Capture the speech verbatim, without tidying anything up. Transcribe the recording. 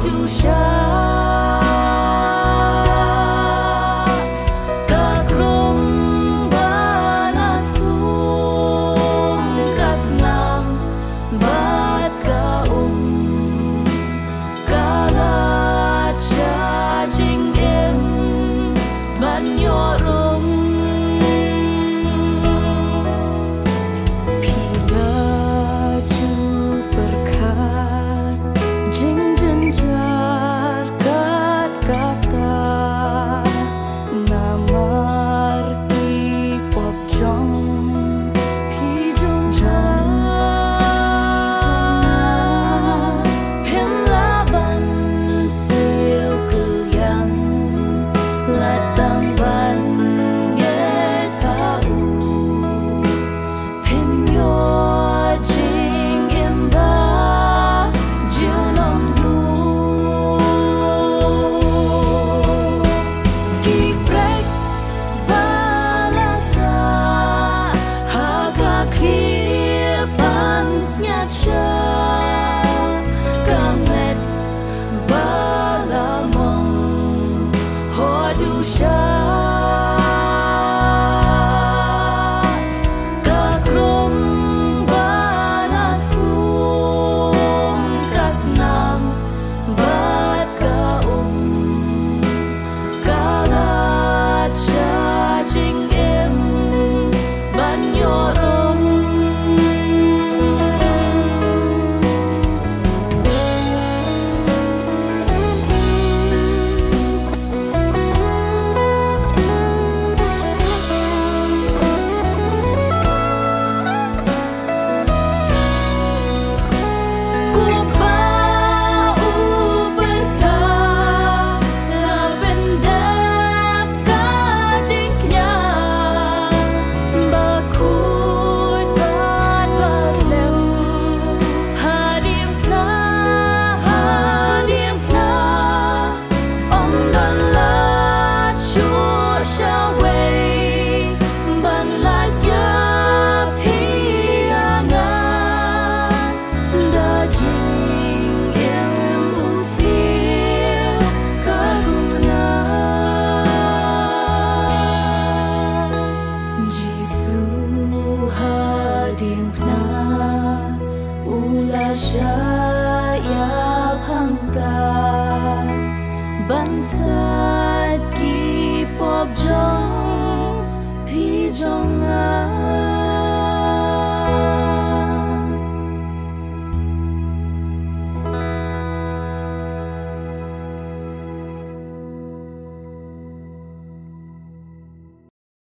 Dusha ka krong ba la sum ka snam bad ka um, ka la cha jingim ban ïoh rung. Phi la ju pyrkhat jingjynjar kat kata, namar ki pop jong phi jong nga. Phim lah ban siew kylliang, la tang ban ngeit ha u. Phin ïoh jingim ba junom duh. Ki prek ba la sah ha ka khlieh ban sngiat sha ka met ba la mong, ho dusha ka krong ba la sum ka snam bad ka um, ka la cha jingim ban ïoh rung. Kumba u pyrta, la pyndep ka jingkñia, ba khuid bad ba lem, hadien phna, hadien phna. Ym don lad shuh shawei ban lait ïa phi ïa nga. Da jingim u siew ka gunah. Jisu hadien phna u la shah ïa phang ta ban sait ki pop jong phi jong